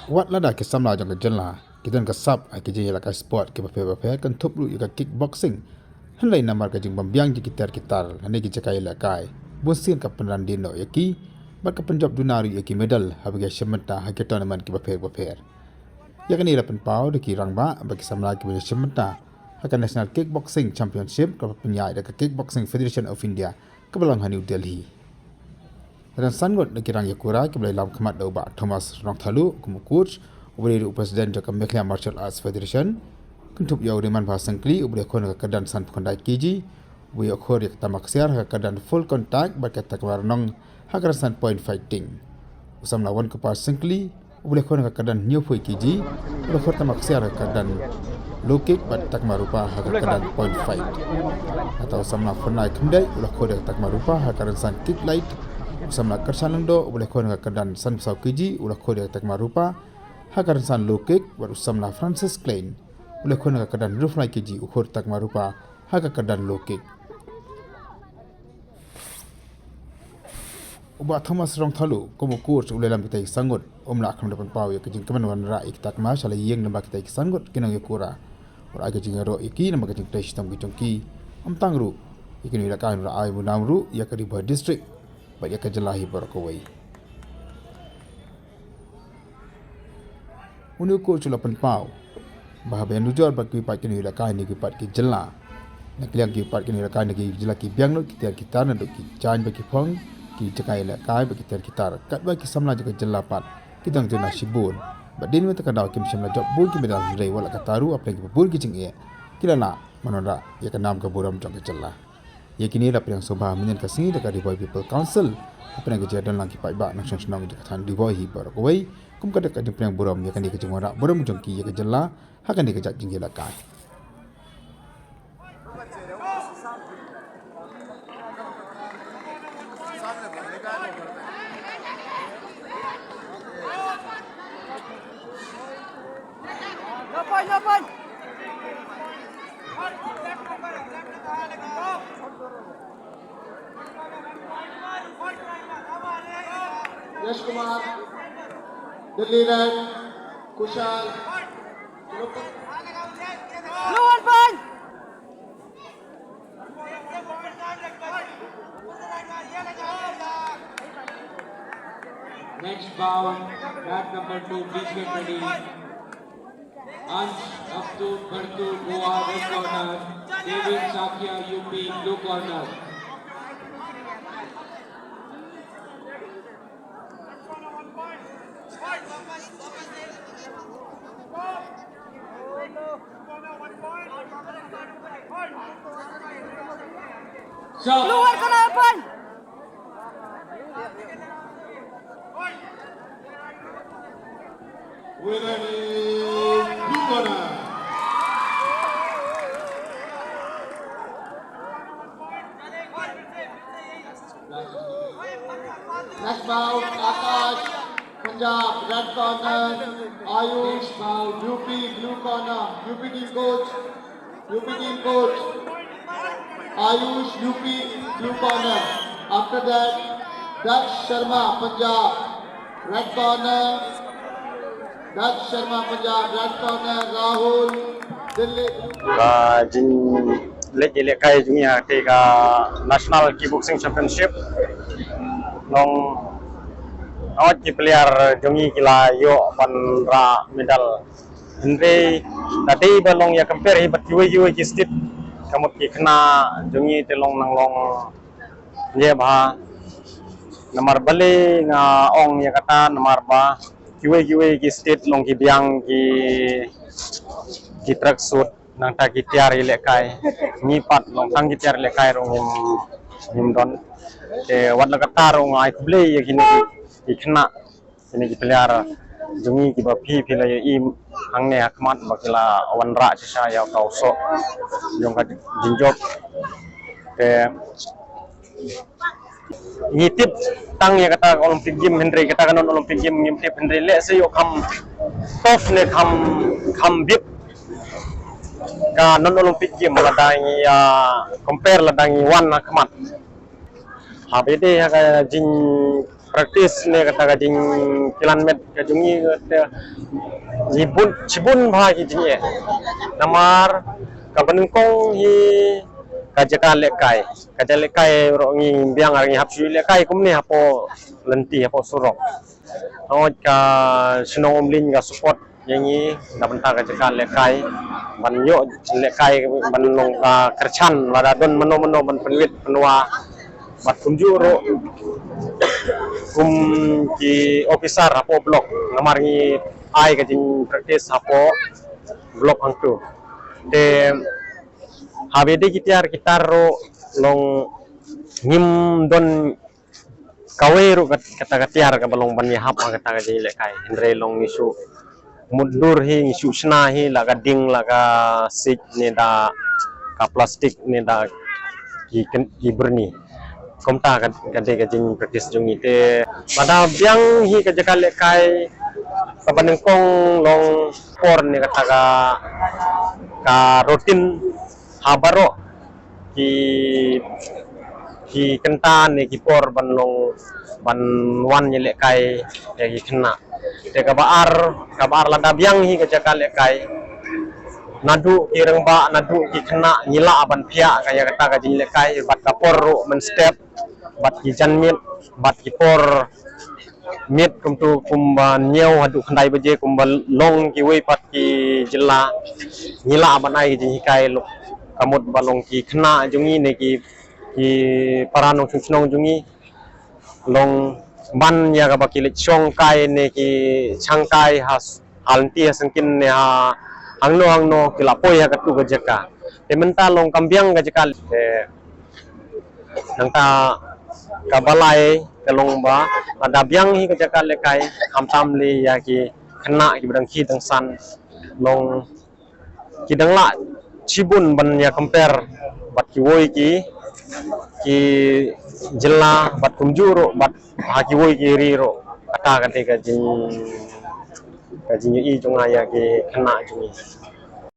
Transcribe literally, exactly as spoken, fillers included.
Wat lada ki samla jong ka jylla ki don ka sap ha ki jingïalehkai sport kiba pher bapher, kynthup ruh ïa ka kickboxing. Hynrei namar ka jingbymbiang jong ki tiar ki tar lane ki jaka ïalehkai, bunsien ka pynran dien noh ïa ki bad ka pynjop duna ruh ïa ki medal haba ki ïashim bynta ha ki tournament kiba pher bapher. Ïa kane la pynpaw da ki rangbah bad ki samla kiba ïashim bynta ha ka National Kickboxing Championship kaba pynïaid da ka Kickboxing Federation of India kaba long ha New Delhi. Don san ngut na ki rang ïakura kiba la ïalam khmat da u Bah Thomas Rongthalu kum u coach, uba dei ruh u president jong ka Meghalaya Martial Arts Federation, kynthup ïa u Riemanbha Syngkli uba la ïakhun ha ka kyrdan sanphew khyndai kg, uba ïakhun ïa ka Tama Ksiar ha ka kyrdan full contact bad ka Takma Rnong ha ka rynsan point fighting. U samla Wankupar Syngkli uba la ïakhun ha ka kyrdan hynñiewphew kg, u la khur Tama Ksiar ha ka kyrdan low kick bad Takma Rupa ha ka kyrdan point fight. Hata u samla Phyrnai Khymdei u la khur ïa ka Takma Rupa ha ka rynsan kick light. U samla Kyrshan Lyngdoh uba la ïakhun ha ka kyrdan sanphew saw kg u la khur ïa ka Takma Rupa ha ka rynsan low kick, bad u samla Francis Klein u la ïakhun ha ka kyrdan hynriewphew lai kg u khur Takma Rupa ha ka kyrdan low kick. U Bah Thomas Rongthalu kum u coach u la ïalam kita ki san ngut, um lah khlem da pynpaw ïa ka jingkmen wanrah ïa ki takma sha la ïing namar kita ki san ngut ki nongïakura. U la ai ka jingïaroh ïa ki namar ka jingtrei shitom ki jong ki. Ym tang ruh ïa ki nongïalehkai, u la ai bynta ruh ïa ka Ri Bhoi District bad ïa ka jylla hi baroh kawei. Une u coach u la pynpaw ba haba ïanujor bad kiwei pat ki nongïalehkai na kiwei pat ki jylla, na ka liang kiwei pat ki nongïalehkai na ki jylla ki biang lut ki tiar ki tar naduh ki jaiñ bad ki phong, ki jaka ïalehkai bad ki tiar ki tar, katba ki samla jong ka jylla pat ki dang duna shibun. Bad dien mynta ka daw kim shym la jop bun ki medal, hynrei wat la katta ruh hapdeng kiba bun ki jingeh ki la lah ban wanrah ïa ka nam ka burom jong ka jylla. Ïa kine la pdiang sngewbha mynnin ka sngi da ka Ri Bhoi People Council hapdeng ka jingdonlang ki paidbah nongshong shnong jong ka thaiñ Ri Bhoi hi baroh kawei, kum ka dei ka jingpdiang burom ïa kane ka jingwanrah burom jong ki ïa ka jylla ha kane ka jait jingïalehkai. Yash Kumar, Delhi Red, Kushal. Blue one point. Next bout, mat number two, please get ready. Ansh Abdul Bartu, Goa, red corner. David Sakia, U P, blue corner. Stop. Blue one corner open. Winner is blue corner. Next bout, Akash, Punjab, red corner, Ayush, U P, blue corner, U P team coach. U P team coach, Ayush, U P, blue corner. After that, Daksh Sharma, Punjab, red corner. Daksh Sharma, Punjab, red corner. Rahul, Delhi. Ka jingleit ïalehkai jong ngi ha katei ka National Kickboxing Championship, nongwad ki player jong ngi ki la ïoh ban rah medal. Hynrei da dei ba long ïa compare hi bad kiwei kiwei ki state, ka mut ki khynnah jong ngi te long nang long ïa bha. Namar balei nga ong ïa kata, namar ba kiwei kiwei ki state long ki biang ki, ki track suit, nangta ki tiar ïalehkai. Ngi pat long tang ki tiar ïalehkai ruh ngim, ngim don. Te wat la kata ruh nga ai khublei ïa kine ki, ki khynnah, kine ki player jong ngi kiba phi, phi la ïohi hangne ha khmat ba ki la wanrah shisha ïa ka u soh jong ka jingjop. Te ngi tip tang ïa kata ka Olympic Game, hynrei kata ka non Olympic Game ngim tip, hynrei lehse ïoh kham tough ne kham, kham bit ka non Olympic Game lada ngi, ah, compare lada ngi wan ha khmat. Haba ïadei ha ka jing Practice ne kata ka jingkilan met ka jong ngi, kata ngi bun, shibun bha ki jingeh. Namar kaba nyngkong hi ka jaka lehkai. Ka jaka lehkai ruh ngi biang ar ngi hap shu lehkai kumne hapoh lynti, hapoh surok. Hooid, ka shnong Umling ka support ïa ngi na bynta ka jaka lehkai, ban ïoh lehkai, ban long ka kyrchan lada don mano mano ban pynwit pynwah. Bad kumjuh ruh kum ki officer hapoh block, namar ngi ai ka jingpractice hapoh block hangtu. Te haba dei ki tiar ki tar ruh long ngim don kawei ruh kat-, kata ka tiar kaba long ban ïahap ha kata ka jinglehkai. Hynrei long ngi shu mutdur hi, ngi shu shna hi la ka ding, la ka sik, ne da ka plastik, ne da ki ken-, ki byrni. Kumta ka, ka dei ka jingpractice jong ngi. Te lada biang hi ka jaka lehkai, kaba nyngkong long por ne kata ka, ka routine ha baroh ki, ki kynta ne ki por ban long, ban wan ïalehkai ïa ki khynnah. Te kaba ar, kaba ar lada biang hi ka jaka lehkai, naduh ki rangbah, naduh ki khynnah ngi lah ban phiah ka ïa kata ka jinglehkai, bad ka por ruh mynstep, bad ki janmiet, bad ki por miet kumtu kumba hynñiew haduh khyndai baje kumba long kiwei pat ki jylla, ngi lah ban ai ki jinghikai lok, ka mut ba long ki khynnah jong ngi ne ki, ki para nongshong shnong jong ngi long ban ïa kaba ki leit shong kai ne ki shang kai ha, ha lynti ha syngkien ne ha hangno hangno ki la poi ha katu ka jaka. Te mynta long kam biang ka jaka. Te nangta kaba lai ka long ba lada biang hi ka jaka lehkai, khamtam lei ïa ki khynnah kiba dang khie dang san, long ki dang lah shibun ban ïa compare bad kiwei ki, ki jylla, bad kumjuh ruh bad ha kiwei ki ri ruh. Kata ka dei ka jing, ka jingïohi jong nga ïa ki khynnah jong ngi.